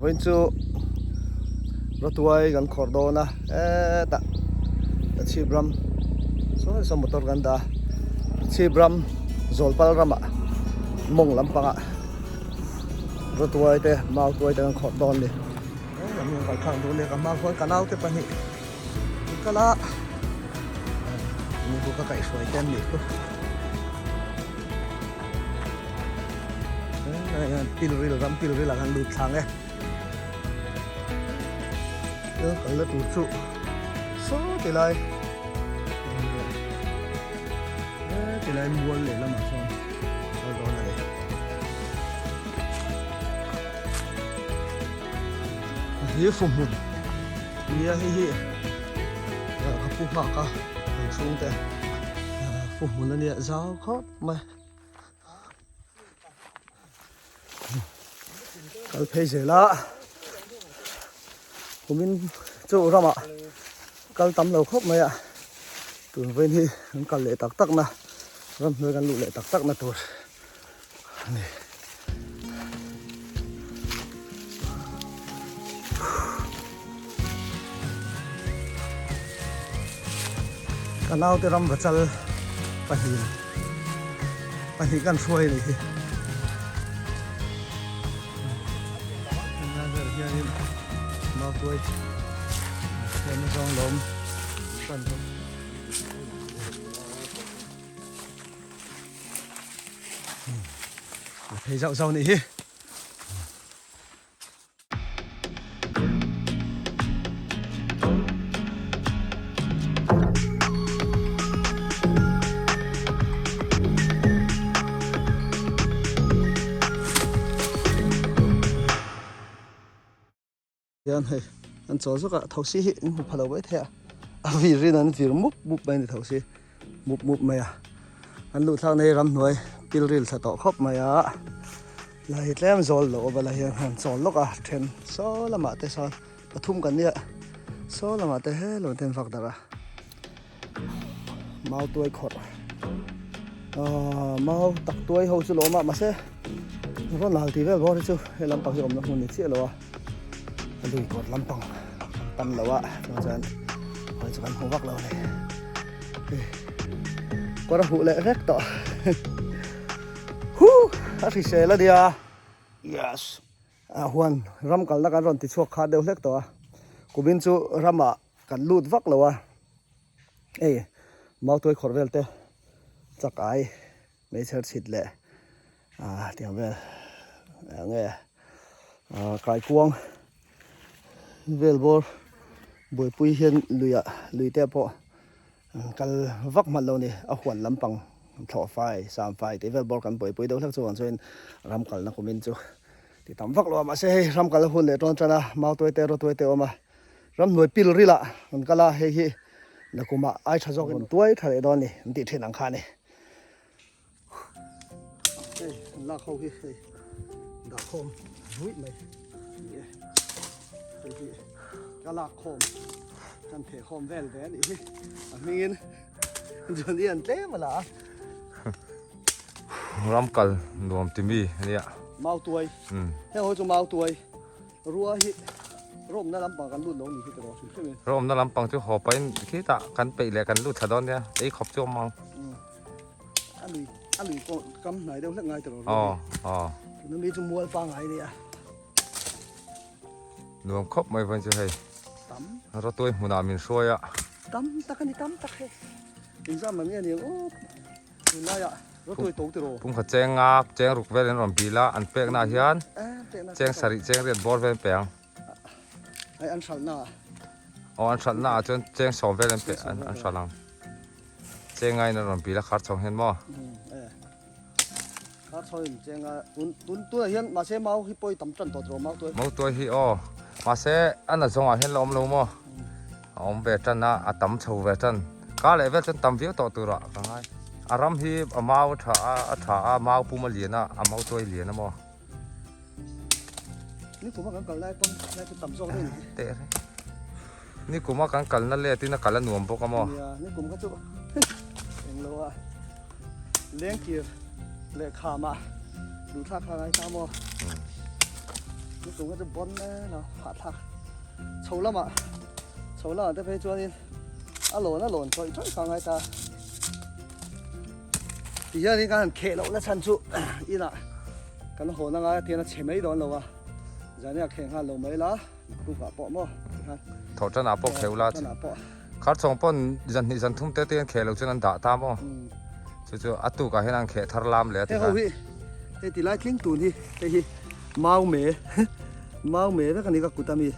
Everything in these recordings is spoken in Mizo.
Vawiin chu rawtuai kan khawrh dawn a hetah chhip ram saw saw motor kan dah a chhip ram zawlpal ramah mawng lampangah rawtuai te mautuai te kan khawrh dawn a ni. He lam hi an kal thlak duh leh ka hma khuan ka naute pahnih an kal a ni chu ka kaihhruai te an nih chu helai hian pilril ram pilril ah khan lut thlang e thil kalna tur chu saw ti lai he ti lai mual leh lamah sawn kal dawn a ni. Hi fu hmun nia hei hi ka pu nghak a kan chhungte fu hmun a nia zau khawp mai kal phei zel a kumin chu ramah kal tam lo khawp mai a tun vawiin hi kan kal leh tak tak na ramhnuai kan luh leh tak tak na tur. A ni. Ka naute ram vachal pahnih pahnih kan hruai a nih hi. Helai vel hianin mautuai hian zawng lawm tan bawk. Phei zauh zauh nih hi. Hian hei an chawl zawk a thosi hi in hmu pha lo mai thei a a vir in an vir mup mup mai a ni thosi mup mup mai a an luh thlak na hi ramhnuai pilril thla tawh khawp mai a la hi tlem zawl loh a bala hian han chawl lawk a then saw lamah te sawn pathum kan nia saw lamah te helawm te an vak darh a mau tuai khawrh ahh mau tak tuai ho chu lawm a mahse rawn lal tih vel bawr hi chu he lampang hi awmna hmun ni chiah lo a a lui kawt lampang kan pan lo a chuan chuan khawi chu kan hmu vak lo a ni kawr a huh leh vek tawh huh a hrisel a nia yes a huan ram kalna kan rawn ti chhuak kha deuh hlek tawh a kumin chu ramah Kan lut vak lo a, hei mautuai khawrh vel te chak ai hmeichher chhit leh ah tiang vel eng nge ah kaikuang vel bawr buaipui hian luiah lui te pawh an kal vak hman lo a ni a huan lampang thlawh fai sam fai tih vel bawr kan buaipui deuh hlek chuan chuan ram kalna kumin chu ti tam vak lo a mahse hei ram kalna hun leh tawn tan a mautuai te rawtuai te a awm a. Ramhnuai pil ril ah kan kal a, hei hi nakumah ai tha zawk in tuai tha leh dawn a ni an tih thin ang kha a ni. Hei an lak ho hi hei dah khawm ruih mai a ni e. Hei hi ka lak khawm kan theh khawm vel ve a nih hi a hmingin Johnny an tlem a la a. Ram kal nuam ti mi a nia. Mau tuai. Heng ho chu mau tuai. Rua hi rawmna lampang kan lut lo ni hi tiraw hrim hrim in. Rawmna lampang chu haw pahin khitah kan peih leh kan lut thla dawn nia, ei khawp chu awm ang. A lui a lui pawh kam hnai deuh hlek ngai tiraw rua hi. Aw aw. Tuna mi chu mual pangai a nia. Nuam khawp mai vawiin chu hei. Tam. Rawtuai hmunah min hruai a. Tam tak a ni tam tak hei. Engzam man nge ni ang aw. Tunlaiah rawtuai to tiraw? Pumkhat cheng nga cheng ruk vel an rawn bil a, an pekna ah hian cheng sarih cheng riat bawr vel an pe ang. Ai an hralhna ah. Aw an hralhna ah chuan cheng sawm vel an pe an hralh ang. Cheng nga in an rawn bil a khar chhawng hian maw? Khar chhawng in cheng nga tun tun tunah hian mahse mau hi pawi tam tan tawh tiraw mau tuai? Mau tuai hi aw mahse a na zawngah hian la awm lo maw? A awm ve tan a, a tam chho ve tan. Ka leh vel chuan tam viau tawh turah ka ngai. A ram hi a mau a tha a, a tha a, mau pum a lian a, a mau tuai lian a maw? Ni kuma kan kalna pawn lai chu tam zawk daih ni. Teh reng. Ni kuma kan kalna let in a kal a nuam bawk a maw? Nia, ni kum kha chu englo a lengkir leh kham ah duhthlak kha ngai ta maw? Chu chung hi chu bawn em a, hahthlak. Chho lamah, chho lamah te phei chuanin a lawn a lawn chawih chawih kha a ngai ta. Ti hianin kan han kheh loh na chhan chu inah kan hawn anga tihian a chhe mai dawn lo a, zaniah kheh nghal lo mai la, naktukah pawh maw tikhan. Thawh tanah pawh kheh ula. Thawh tanah pawh. Khar chawng pawn zan hnih zan thum te te hian kheh lo chuan an dah ta maw? Chu chu a tukah hian an kheh thar lam leh a ti Hei ho hi, hei ti lai tling tun hi, hei hi mau me, mau me vek a ni ka kut a mi,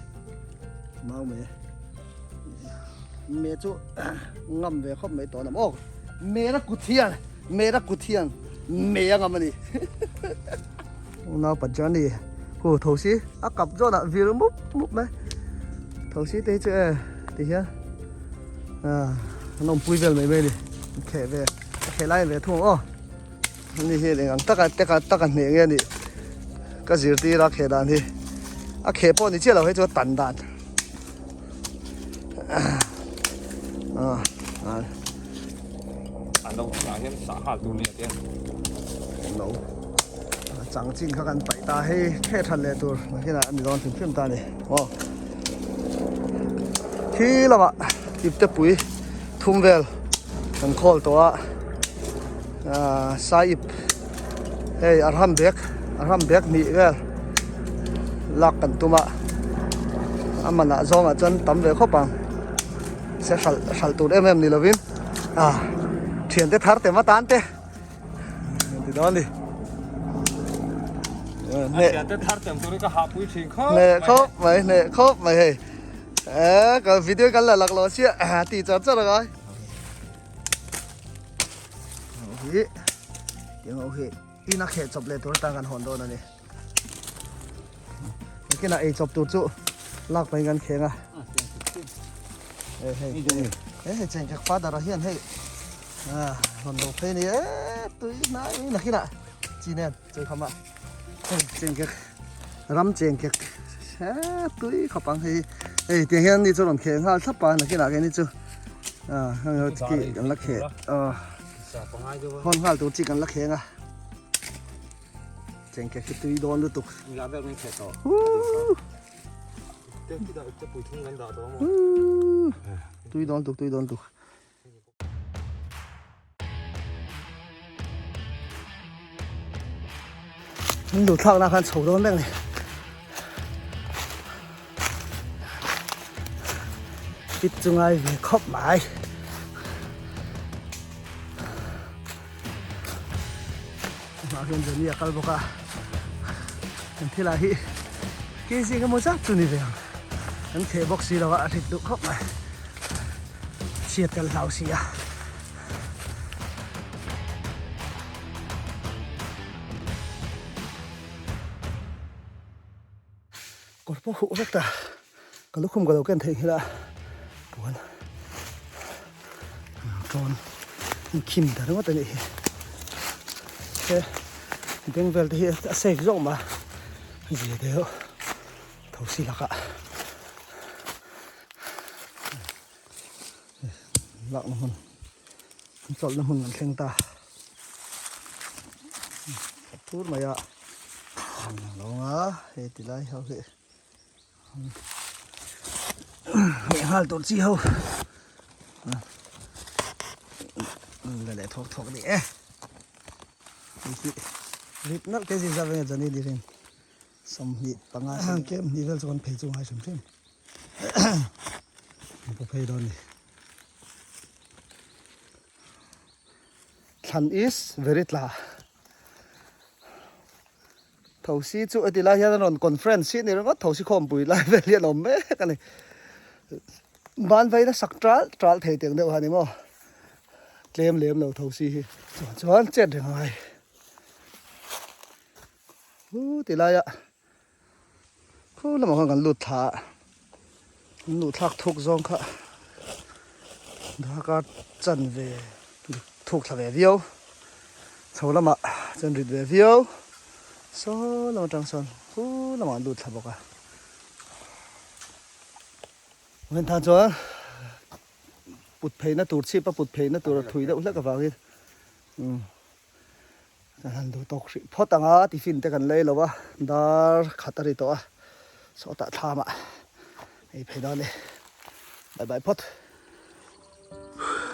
mau me. Me chu ngam ve khawp mai tawh a ni maw? Me na kut hian, me na kut hian me a ngam a ni. Unau Pajani hu tho si a kap zawn ah vir mup mup mai tho si te hi chu e ti hian ah an awmpui vel mai mai a ni an kheh ve a kheh lai ve thung aw ani hi eng ang taka teka taka hneh nge anih ka zirtir a kheh dan hi a kheh pawh ni chiah lo hei chu a tan dan ah ah An lo thlengah hian sah nghal tur ni a ti a. Lo chang chin kha kan paih ta hei khe that leh tur nakinah a ni dawn hrim hrim ta a ni aw. Khi lamah ipte pui thum vel kan khawl tawh a ah sai ip hei a ram bag a ram bag hnih vel lak kan tum a a manah zawngah chuan tam ve khawp ang. Se hralh hralh tur em em ni lovin ah thian te thar te matan te ti dawn ni thian te thar tem tur ka ha pui thin khawp ne khawp mai ne khawp mai hei eh ka video kan la lak lo sia ti char char angai hi tiang ho hi ina kheh chawp leh tur atan kan hawn dawn ani Nakinah ei chawp tur chu lak pahin kan kheng a. Hei hei hei hei chengkek father a hian hei ah rawn lo phei ni e tui hnai nakinah chi nen chei kham a hei chengkek ram chengkek he tui khawp ang hei hei tiang hian ni chu rawn kheng nghal thlap a nakinah keini chu ah kan la kheh ah hawn nghal tur chi kan la kheng a. Chengkek hi tui dawn lutuk. Ila vel min kheh tawh. Tui dawn tuk tui dawn tuk. Min duh thlak na khan chho dawn vek ni. Pit chu ngai ve khawp mai. Hmah hian Johnny a kal bawk a, kan thil ah hi kei zing emaw zat chu ni ve ang, kan kheh bawk si lo a, a hrit duh khawp mai, chhiat kan hlau si a. Kawr pawh huh vek ta, ka lukhum ka lo ken theih nghilh a, puan tawn an khim ta ringawt a nih hi. He beng vel te hi a safe zawk mah a zia deuh thosi lakah lakna hmun chawlhna hmun kan thleng ta. Thur mai a lo ang a hei ti lai ho hi hmeh nghal tur chi ho la leh thawk thawk ni e hei hi rit nalh te zin zat enge chuan ni rin 25 kem hnih vel chu kan phei chu ngai hrim hrim an pu phei dawn ni. Thlan is very tla. Thosi chu heti lai hian an rawn conference hi a ni ringawt thosi khawmpui lai vel hi an awm mek a ni. Ban vaina sak ṭal ṭal thei teng deuh a ni maw. Tlem lem lo thosi hi chuan chuan chet reng a ngai. Hu ti laia khu lamah khan kan lut thla a an luh thlak thuk zawng kha darkar chan ve thuk thla ve viau chho lamah chuan rit ve viau saw lam atang sawn khu lamah an lut thla bawk a vawiin tan chuan put pheina tur chhip a put pheina tur a thui deuh hlek avangin umm. Kan han duh tawk hrih phawt ang a, tiffin te kan lei lo a, dar khat a ri tawh a. Sawtah thlamah ei phei dawn e. Bye bye phawt.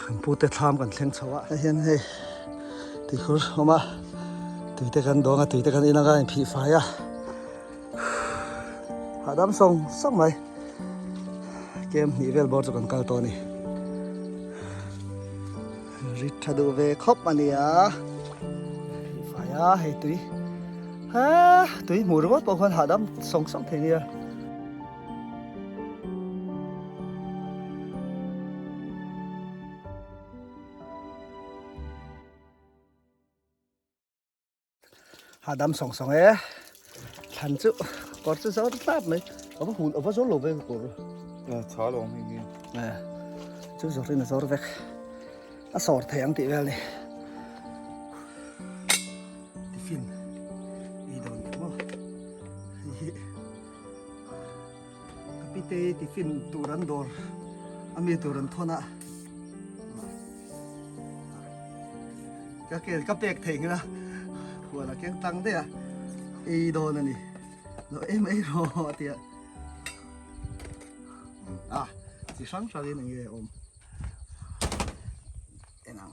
Kan pute thlam kan thleng chho a. Hei hian hei tuikhur awm a, tuite kan dawng a, tuite kan in anga inphih fai a. Hahdam sawng sawng mai. Kem hnih vel bawr chu kan kal tawh a ni. Rit tha duh ve khawp a nia. Phih fai a hei tui. Ha tui hmuh ringawt pawh khuan hahdam sawng sawng thei nia. Hahdam sawng sawng e. Thlan chu kawr chu zawr tlap mai. A va hun a va zawr lo ve kawr. Tha lo ang hei hi. Chu zawrin a zawr vek. A sawr thei ang tih vel ni. Tiffin ei dawn tih maw. Hei hi ka pite tiffin tur an dawr a mi tur an thawn a. Ka kel ka pek thei nghil a huan a keng tlang daih a ei dawn a ni. Lo em ei rawh a ti a. A chi hrang hrangin eng nge a awm. En ang.